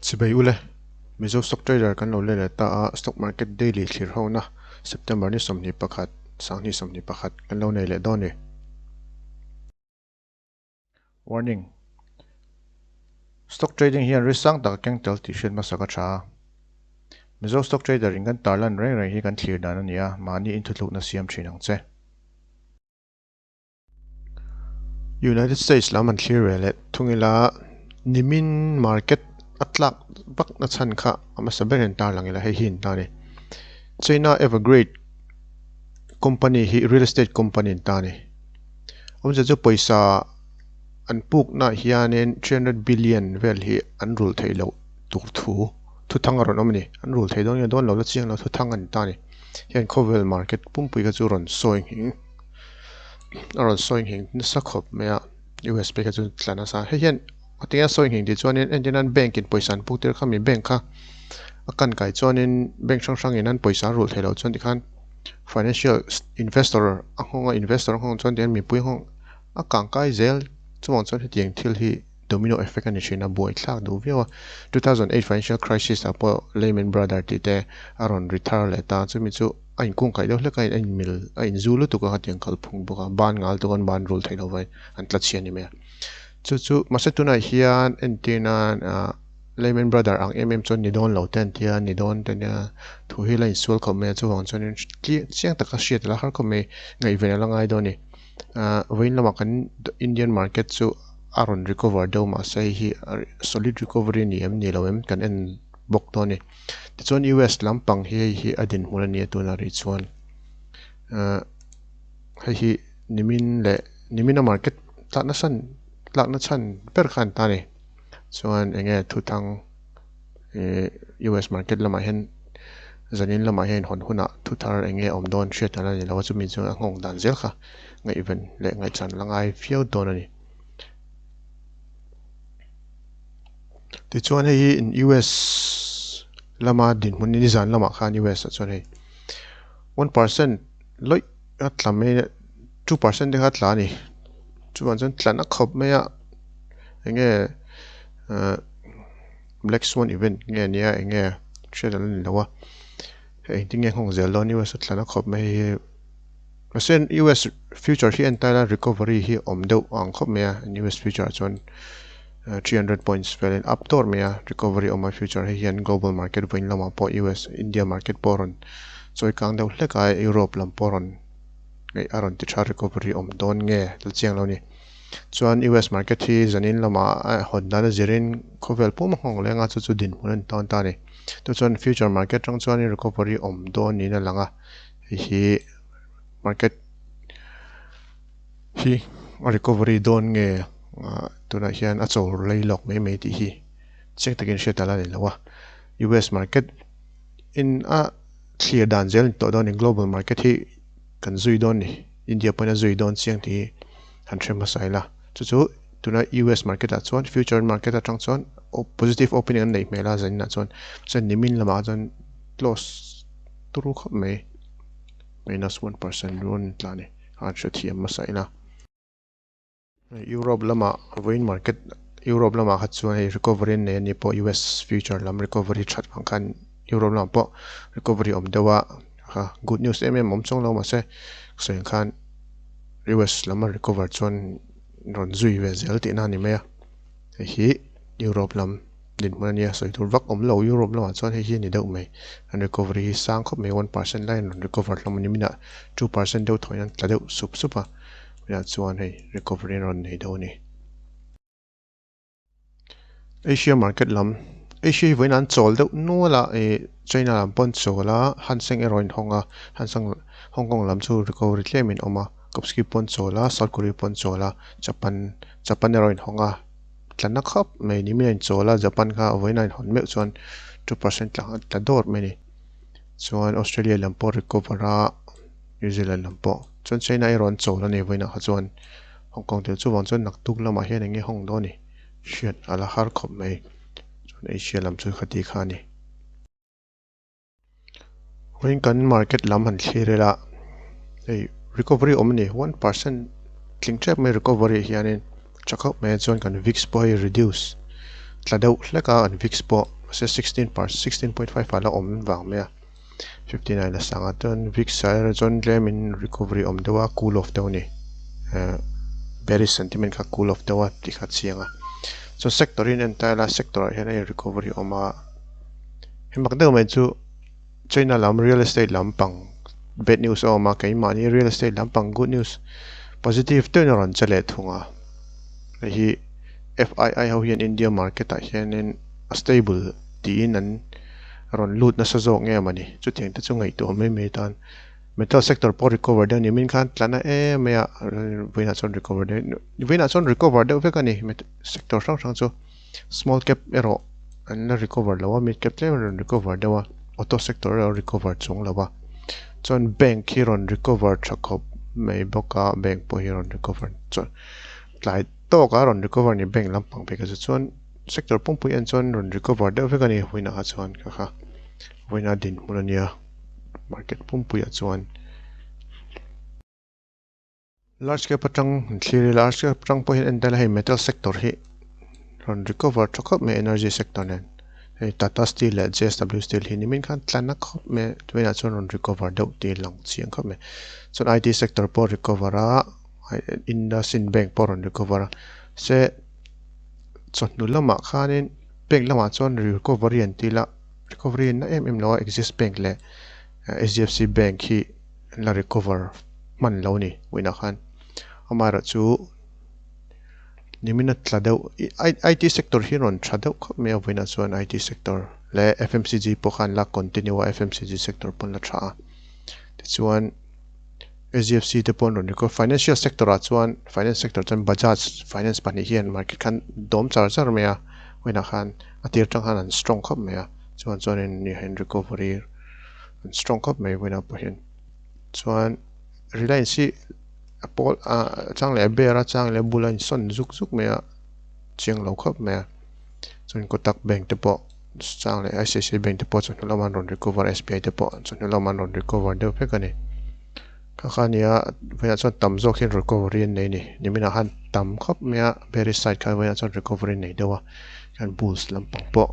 Chibei ule, Mizo Stock Trader kan lo let leh ta a, Stock Market Daily thlir hona September ni 21, 2021 kan lo nei leh dawn ni. Warning, Stock trading hian risk sang tak a keng tel tih hriat hmasa ka tha a. Mizo Stock Trader in kan tarlan reng reng hi kan thlir dan a ni a, mahni inthutlukna siam thin ang che. United States lam an thlir ve leh thung ila nimin market a tlak vak na chhan kha a hmasa ber hian tarlang ila hei hi an ta a ni. China Evergrande company hi real estate company an ta a ni. Awmzia chu pawisa an puknaah hianin 300 billion vel hi an rulh theih loh tur thu thuthang a rawn awm a ni. An rulh thei dawn nge dawn lo la chiang lo thuthang a ni ta a ni. Hian khawvel market pumpui kha chu rawn sawi nghing a rawn sawi nghing nasa khawp mai a U_S phei kha chu tla nasa hei hian a tinge a sawi nghing tih chuanin entir nan bank in pawisa an puk tir kha mi bank kha a kan kai chuanin bank hrang hrang in an pawisa an rulh theih loh chuan tikhan financial investor a nghawng a investor a nghawng chuan tihian mipui nghawng a kang kai zel chuvang chuan hetiang thil hi domino effect a ni thin a buaithlak duh viau a 2008 financial crisis ah pawh Lehman Brother tih te a rawn ri thar leh ta chumi chu a inkung kaih deuh hlek a a inmil a inzu lutuk a hetiang kalphung bawk a ban ngal tuk an ban rul theih loh vai an tla chhia a ni mai a chu chu mahse tunah hian entir nan ah Lehman Brother ang em em chuan ni dawn lo te an tia ni dawn te nia thu hi la insual khawp mai a chuvang chuanin chiang taka hriat a la har khawp mai ngaihven a la ngai dawn a ni. Ahh vawiin lamah kan Indian market chu a rawn recover deuh mahse hei hi solid recovery a ni em ni lo em kan en bawk dawn a ni tichuan U_S lampang hi hei hi a dinhmun a ni a tunah rih chuan ahh hei hi nimin leh nimina market tlakna san tlakna chhan ber kha an ta a ni chuan eng nge thuthang ihh U_S market lamah hian zanin lamah hian hawn hunah thu thar eng nge awm dawn hriat a la ni lo a chumi chuan a nghawng dan zel kha ngaihven leh ngaihchan la ngai viau dawn a ni. Tichuan hei hi U_S lama dinhmun nizan lamah khan U_S ah chuan hei 1% lawih a tla mai a 2% te kha a tla a ni chuvang chuan tlan a khawp mai a eng nge ahh black swan event nge nia eng nge hriat a la ni lo a hei engtin nge nghawng zel dawn U_S a tlan a khawp mai hei hi mahse U_S future hi en taila recovery hi awm deuh ang khawp mai a U_S future ah chuan 300 points velin up dawr mai a recovery awm a future hei hian global market vawiin lamah pawh U_S India market pawh a rawn chawi kang deuh hlek a Europe lam pawh a rawn ngaih a rawn ti tha recovery awm dawn nge la chiang lo a ni. Chuan US market hi zanin lamah a hawn dan a zirin khawvel pum a nghawng leng a chu chu dinhmun a ni tawn ta a ni. Chu chuan future market atang chuanin recovery awm dawn niin a lang a hei hi market hi a recovery dawn nge tunah hian a chawl lei lawk mai mai tih hi chiang takin hriat a la ni lo a. US market in a thlir dan zel a ni tawh dawn a ni global market hi kan zui dawn a ni India pawhin a zui dawn chiang tih hi han hre hmasa ila chu chu tuna US market ah chuan future market atang chuan positive opening an neih hmel a zaninah chuan chuan nimin lamah chuan close turu khawp mai minus 1% rawn tla a ni a hrethiam hmasa ila. Europe lamah vawiin market Europe lamah kha chuan hei recovery an nei a ni pawh US future lam recovery that vang khan Europe lamah pawh recovery awm deuh a kha good news em em awm chuang lo mahse sawi ang khan US lam a recover chuan rawn zui ve zel tihna a ni mai a hei hi Europe lam dinhmun a nia sawi tur vak awm lo Europe lamah chuan hei hi a ni deuh mai an recovery hi sang khawp mai 1% laiin rawn recover hlawm a ni minah 2% deuh thawhin an tla deuh sup sup a. Tunah chuan hei recovery an rawn nei deuh a ni. Asia market lam Asia hi vawiin an chawl deuh nual a ih China lam pawh an chawl a Hang Seng erawh a inhawng a Hang Seng Hong Kong lam chu recovery tlem in awm a Kospi pawh an chawl a South Korea pawh an chawl a Japan Japan erawh a inhawng a tla na khawp mai nimin a inchawl a Japan kha vawiin a inhawn meuh chuan 2% tla tla dawr mai a ni chuan Australia lam pawh recover a. New Zealand lam pawh chuan China erawh an chawl a ni vawiinah kha chuan Hong Kong tel chuvang chuan naktuk lamah hian eng nge hawng dawn ni hriat a la har khawp mai chuan Asia lam chu khati kha a ni. Vawiin kan market lam han thlir ila hei recovery awm a ni 1% tling tep mai recovery hianin tha khawp mai a chuan kan VIX pawh hei reduce. tla deuh hlek a an VIX pawh mahse 16 per 16.5 ah la awm vang mai a 59 a sang a chuan VIX ah erawh chuan tlemin recovery awm deuh a cool off deuh a ni eh bearish sentiment kha cool off deuh a tih kha a chiang a chuan sector hi an en ta ila sector ah hian a in recovery awm a hei mak deuh mai chu China lam real estate lampang bad news a awm a keimahni real estate lampang good news positive deuhin a rawn che leh thung a hei hi F_I_I ho hian India market ah hianin a stable tiin an rawn lut nasa zawk nge mawni chutiang te chu ngaihtuah mai mai atan metal sector pawh recover deuh a ni min khan tla na em mai a vawiinah chuan recover deuh vawiinah chuan recover deuh vek a ni sector hrang hrang chu. Small cap erawh an la recover lo a, mid cap tlem a rawn recover deuh a, auto sector erawh a recover chung lo a. Chuan bank hi rawn recover tha khawp mai bawk a, bank pawh hi rawn recover chuan tlai tawk a rawn recover a ni bank lampang phei kha chu chuan sector pumpui en chuan rawn recover deuh vek a ni vawiinah kha chuan kha kha vawiina dinhmun a nia market pumpuiah chuan. Large cap atang an thlir ila large cap atang pawh hian en tel a hei metal sector hi rawn recover tha khawp mai energy sector nen hei tata steel leh J_S_W steel hi nimin khan tla na khawp mai a tunah chuan rawn recover deuh tih a lang chiang khawp mai chuan I_T sector pawh a recover a IndusInd bank pawh a rawn recover a se chawhnu lamah khanin bank lamah chuan recovery an tih lah recovery na em em lo a axis bank leh H_D_F_C bank hi an la recover hman lo a ni vawiinah khan amaherawhchu nimin a tla deuh I_T sector hi rawn tha deuh khawp mai a vawiinah chuan I_T sector leh F_M_C_G pawh khan la continue a F_M_C_G sector pawh an la tha a tichuan H_D_F_C te pawh an rawn recover financial sector ah chuan finance sector chuan Bajaj finance pahnih hian market khan dawm char char mai a vawiinah khan a tir atang khan an strong khawp mai a chuan chuanin recovery an strong khawp mai vawiinah pawh hian. Chuan Reliance hi a pawl ah chang leh a ber a chang leh a bula in sawn zuk zuk mai a chiang lo khawp mai a chuan Kotak bank te pawh chang leh I_C_I_C_I bank te pawh chawhnu lamah an rawn recover S_B_I te pawh chawhnu lamah an rawn recover deuh vek a ni kha kha a nia vawiinah chuan tam zawk hian recovery an nei a ni niminah khan tam khawp mai a bearish side khan vawiinah chuan recovery an nei deuh a hian bulls lampang pawh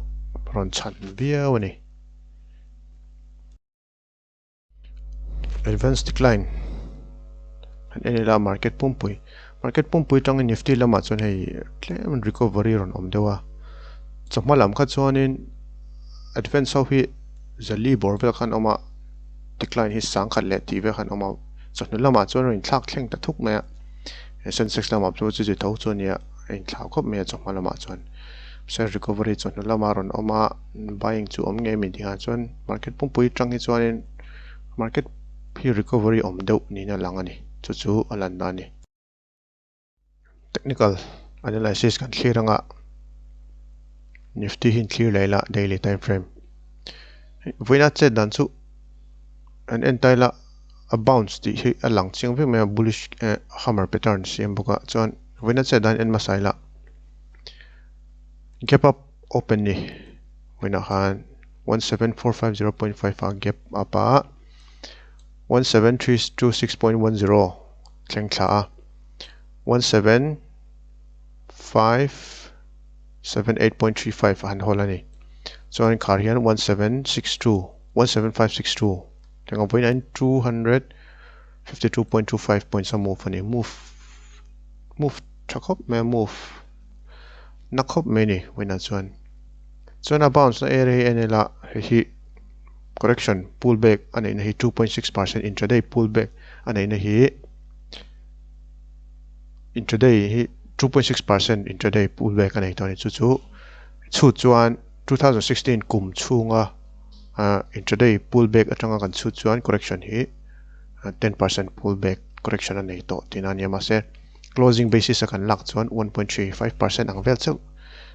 rawn chhan viau a ni. Advance decline an en ila market pumpui market pumpui atangin nifty lamah chuan hei tlem recovery rawn awm deuh a chawhma lam kha chuanin advance ho hi zali bawr vel khan awm a decline hi sangkhat leh tih vel khan awm a chawhnu lamah chuan rawn inthlak thleng ta thuk mai a sensex lamah chu chuti tho chu a nia a inthlau khawp mai a chawhma lamah chuan share recovery chawhnu lamah rawn awm a buying chu awm ngei mai tihah chuan market pumpui atang hi chuanin market hi recovery awm deuh niin a lang a ni chu chu a lan na a ni. Technical analysis kan thlir anga nifty hi in thlir leh ila daily time frame vawiina chet dan chu an en ta ila a bounce tih hi a lang chiang vek mai a bullish hammer pattern siam bawk a chuan vawiina chet dan en hmasa ila gap up open ni vawiinah khan 17450.5 a gap up a 17326.10 thleng thla a 17578.35 a han hawl a ni chuan khar hian 1762 17562 thleng a vawiin 252.25 points a move a ni move move tha khawp mai a move na khawp mai a ni vawiinah chuan. Chuan a bounce na area hi en ila hei hi correction pull back a neihna hi 2.6% intraday pull back a neihna hi intraday hi 2.6% intraday pull back a nei tawh a ni chu chu chhut chuan 2016 kum chhunga ah intraday pull back atanga kan chhut chuan correction hi 10% pull back correction a nei tawh tihna a ni a mahse Closing basis a kan lak chuan 1.35% ang vel chauh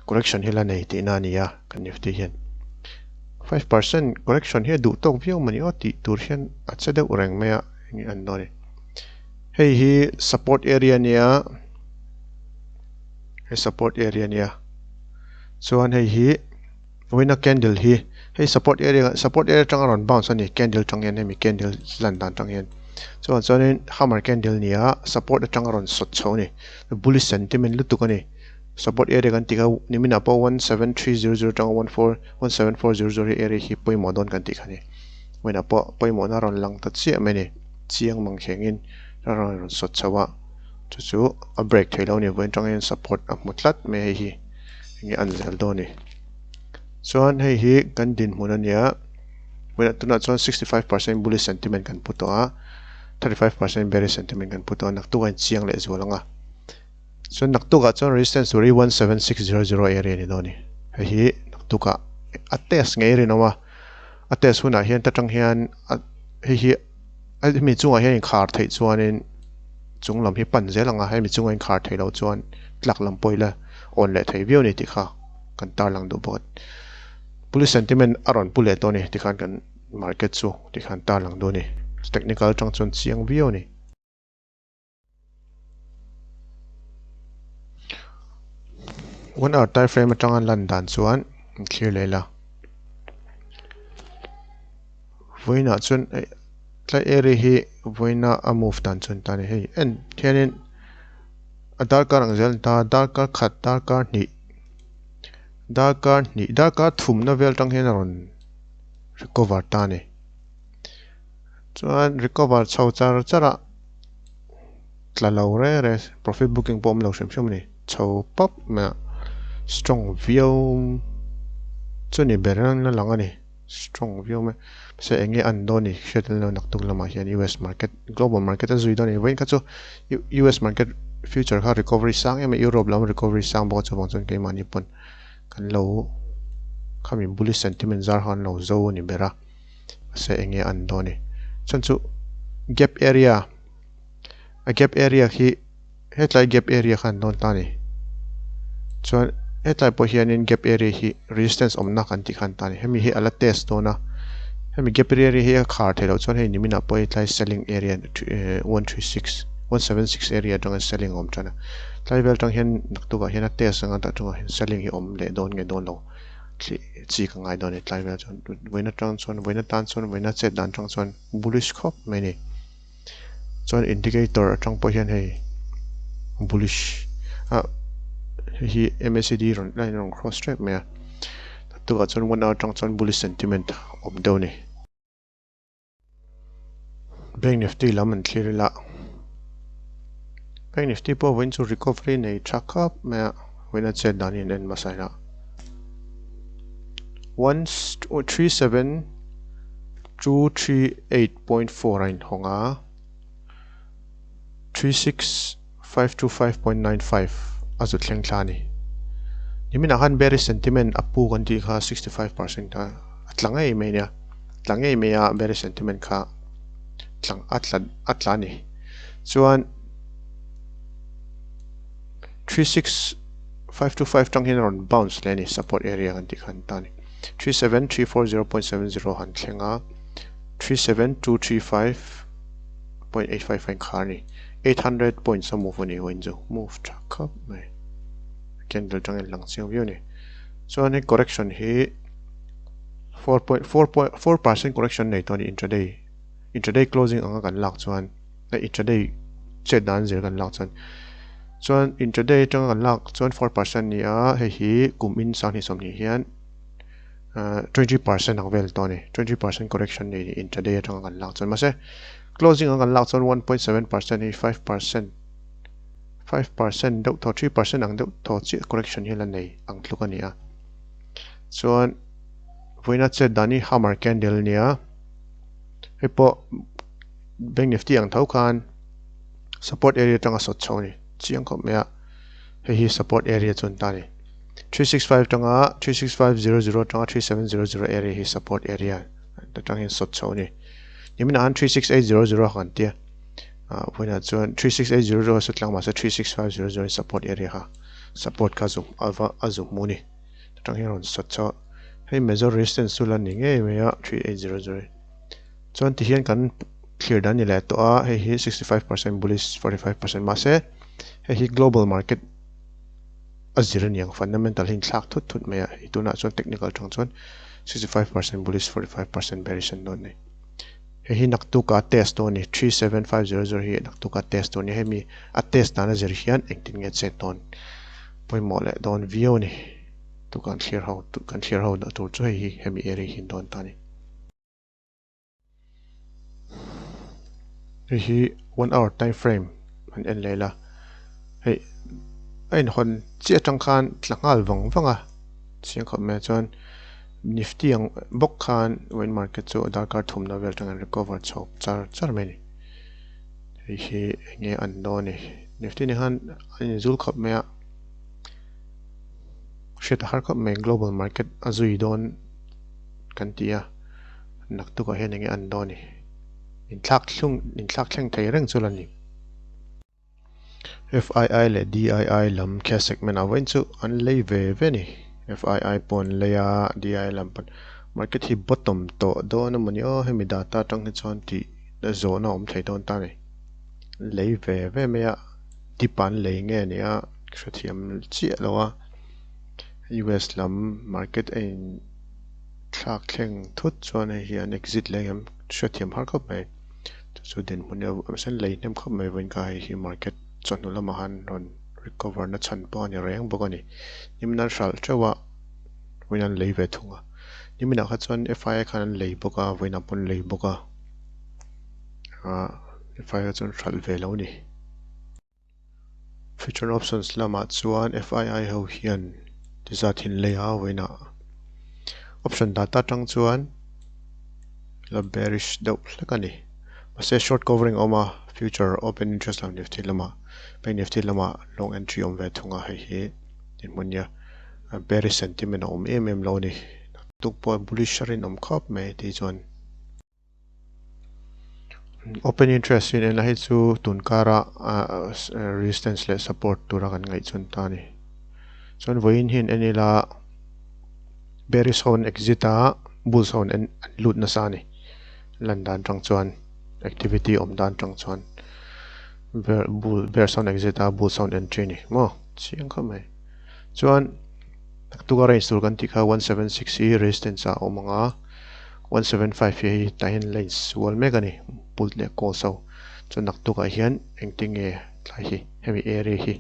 correction hi la nei tihna a ni a, kan Nifty hian 5% correction hi a duh tawk viau mawni aw tih tur hian a che deuh reng mai a eng an dawn a ni. Hei hi support area a nia, hei support area a nia, chuan hei hi vawiina candle hi hei support area support area atanga rawn bounce a ni candle atang hian hemi candle lan dan atang hian chuan chuanin hammer candle a ni a support atanga rawn sawt chho a ni bullish sentiment lutuk a ni. Support area kan tih kha niminah pawh 17300 atanga 14 17400 hi area hi pawimawh dawn kan tih kha a ni. Vawiinah pawh pawimawhna a rawn lang ta chiah mai a ni. Chiang mang khengin a rawn rawn sawt chho a, chu chu a break thei lo a ni. Vawiin atang hian support a hmu tlat mai a hei hi enge an zel dawn a ni. Chuan hei hi kan dinhmun a nia, vawiinah tunah chuan 65% bullish sentiment kan pu tawh a, 35% bearish sentiment kan pu tawh a, naktuk a inchiang leh zual ang a. Chuan naktukah chuan resistance tur hi 17600 area ni dawn a ni. Hei hi naktukah a test ngei rinawm a, a test hunah hian ta tang hian hei hi hemi chungah hian inkhar theih chuanin chung lam hi pan zel ang a, hemi chunga inkhar theih loh chuan tlak lam pawh ila awn leh thei viau a ni tih kha kan tarlang duh bawk a. Bullish sentiment a rawn pu leh tawh a ni tikhan kan market chu tikhan tarlang duh a ni. Technical atang chuan chiang viau a ni. One hour time frame atanga lan dan chuan an thlir leh la. Vawiinah chuan eh tlai area hi vawiina a move dan chuan ta a ni hei en hianin a darkar ang zel an ta a darkar khat darkar hnih darkar hnih darkar thumna vel atang hian a rawn recover ta a ni. Chuan recover chho char char a tla lo re re profit booking pawh awm lo hrim hrim a ni chho pap mai a strong viau chu ni ber ang la lang a ni strong viau mai mahse eng nge an dawn ni hriat an lo naktuk lamah hian US market global market a zui dawn a ni vawiin kha chu US market future kha recovery sang em a Europe lam recovery sang bawk a chuvang chuan keimahni pawn kan lo khami bullish sentiment zar khan lo zo a ni ber a. Mahse eng nge an dawn ni. Chuan chu gap area a gap area khi hetlai gap area kha an dawn ta a ni. Chuan hetlai pawh hianin gap area hi resistance awmna kan tih kha an ta a ni. Hemi hi a la test dawn a, hemi gap area hi a khar theih loh chuan hei niminah pawh hetlai selling area 136 176 area atanga selling a awm tan a. Tlai vel atang hian naktukah hian a test anga tah chungah hian selling hi awm leh dawn nge dawn lo. Thli chi ka ngai dawn a ni tlai vel chuan vawiin atang chuan vawiin atan chuan vawiin a chet dan atang chuan bullish khawp mai a ni chuan indicator atang pawh hian hei bullish ah hei hi M_A_C_D rawn line a rawn cross tep mai a tukah chuan one hour atang chuan bullish sentiment a awm deuh a ni. Bank Nifty lam an thlir ila Bank Nifty pawh vawiin chu recovery nei tha khawp mai a vawiin a chet dan hi an en hmasa ila 137238.4 a inhawng a 36525.95 a zut thleng thla a ni niminah khan bearish sentiment a pu kan tih kha 65% kha a tla ngei mai a nia. Tla ngei mai a bearish sentiment kha tlang a tla a tla a ni. Chuan 36525 tang hian a rawn bounce leh a ni support area kan tih kha an ta a ni. 37340.70 han thleng a 37235.85 a inkhar a ni. 800 points a move a ni vawiin chu move tha khawp mai. Candle tangin lang chiang viau a ni. Chuan hei correction hi. 4.4% correction nei tawh a ni intraday intraday closing anga kan lak chuan intraday chet dan zir kan lak chuan chuan intraday atanga kan lak chuan 4% ni a hei hi kum in sang hnih sawmhnih hian 20% ang vel tawh a ni 20% correction nei ni intraday atanga kan lak chuan mahse closing anga kan lak chuan 1.7% hi 5% 5% deuh thaw 3% ang deuh thaw chiah correction hi la nei ang tluk a ni a. Chuan vawiina chet dan hi hammer candle a nia hei pawh bank nifty ang tho khan support area atanga sawt chho a ni chiang khawp mai a hei hi support area chu an ta a ni 365 atanga 36500 atanga 3700 area hi support area atang hian sawt chho a ni niminah khan 36800 kha kan tia ah vawiinah chuan 36800 a sawt tlang mahse 36500 support area kha support kha a zu a zu hmu a ni. Atang hian rawn sawt chauh a, hei major resistance chu la ni ngei mai a 3800 hi. Chuan tihian kan thlir dan ni leh tawh a, hei hi 65% bullish 45% mahse hei hi global market a zir a niang fundamental hi inthlak thut thut mai a, hei tunah chuan technical atang chuan 65% bullish 45% bearish an dawn a ni. Hei hi naktuka test dawn a ni 37500 hi naktuka test dawn a ni, hemi a test dan a zir hian engtin nge chet dawn. Pawimawh leh dawn viau a ni. Tu kan thlir ho kan thlir ho dah tur chu hei hi hemi area hi an dawn ta a ni. Hei hi one hour time frame han en leh ila hei a inhawn chiah atang khan tla nghal vang vang a chiang khawp mai a chuan nifty ang bawk khan wine market chu darkar thumna vel atang an recover chho char char mai a ni. Hei hi eng nge an dawn ni nifty ni khan a inzul khawp mai a hriat a har khawp mai global market a zui dawn kan ti a. Naktukah hian enge an dawn i? Inthlak thlung inthlak thleng thei reng chu la ni. FII leh DII lam cash segment ah vawiin chu an lei ve ve a ni. FII pawh an lei a, DII lam pawh market hi bottom tawh dawn a mawni aw hemi data atang hi chuan tih na zawhna a awm thei dawn ta a ni. An lei ve ve mai a, dip an lei nge a nia hrethiam chiah lo a, US lam market a in. Thlak thleng thut chuan hei hi an exit leh engem hriatthiam har khawp mai. Chu chu dinhmun nia mahse lei hnem khawp mai vawiin kha hei hi market chawhnu lamah khan rawn recover na chhan pawh a ni reng bawk a ni. Nimin an hralh teuh a, vawiin an lei ve thung a. Niminah kha chuan FII khan an lei bawk a, vawiinah pawh an lei bawk a. Ahh FII kha chuan hralh ve lo a ni. Future options lamah chuan FII ho hian ti zat hin lei a vawiinah option data atang chuan la bearish deuh hlek a ni. Mahse short covering a awm a future open interest lam nifty lamah bank nifty lamah long entry a awm ve thung a hei hi dinhmun nia bearish sentiment a awm em em lo a ni. Naktuk pawh bullish a rinawm khawp mai tih chuan. Open interest in enna hi chu tunkara resistance leh support tura kan ngaih chhun ta a ni. Chuan vawiin hian en ila bearish ho an exit a, bulls ho an lut nasa a ni. Lan dan tang chuan activity awm dan tang chuan bull bears ho an exit a, bulls ho an entry a ni maw chiang khawp mai. Chuan naktuk a range tur kan tih kha 176 hi resistance ah a awm ang a. 175 hi hei tah hian lines ual mek a ni pult leh calls ho chuan naktuk ah hian engtin nge tlai hi hemi area hi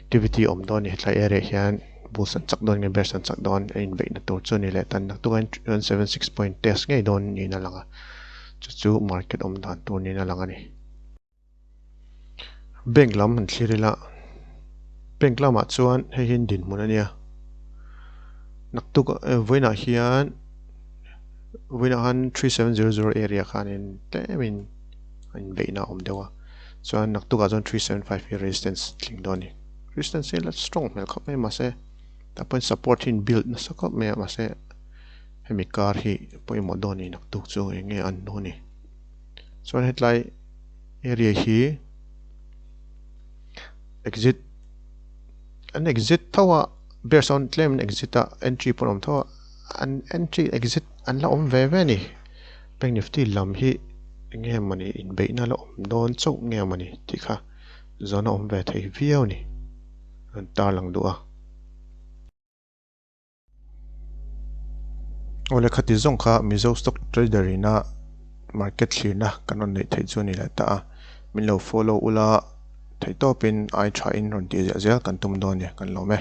activity awm dawn a ni hetlai area ah hian bulls an chak dawn nge bears an chak dawn a inbeihna tur chu a ni leh tan naktuk ah hian 176 point test ngei dawn niin a lang a chu chu market awm dan tur niin a lang a ni. Bank lam han thlir ila bank lamah chuan hei hi dinhmun a nia naktuk vawiinah hian vawiinah khan 3700 area khanin tlemin a inbeihna a awm deuh a chuan naktukah chuan 375 hi resistance tling dawn a ni resistance hi la strong hmel khawp mai mahse tah pawhin support hi in build nasa khawp mai a mahse hemi kar hi pawimawh dawn a ni naktuk chu eng nge an dawn a ni. Chuan hetlai area hi exit an exit tho a bear sawn tlem an exit a entry pawh an awm tho a an entry exit an la awm ve ve a ni bank nifty lam hi eng nge mawni inbeihna la awm dawn chauh nge mawni tih kha zawn a awm ve thei viau a ni an tarlang duh a. Awle khati zawng kha Mizo stock trader ina market thlirna kan rawn neih theih chu a ni leh ta a, min lo follow ula theihtawpin ai thain rawn tih ziah zel kan tum dawn e kan lawm e.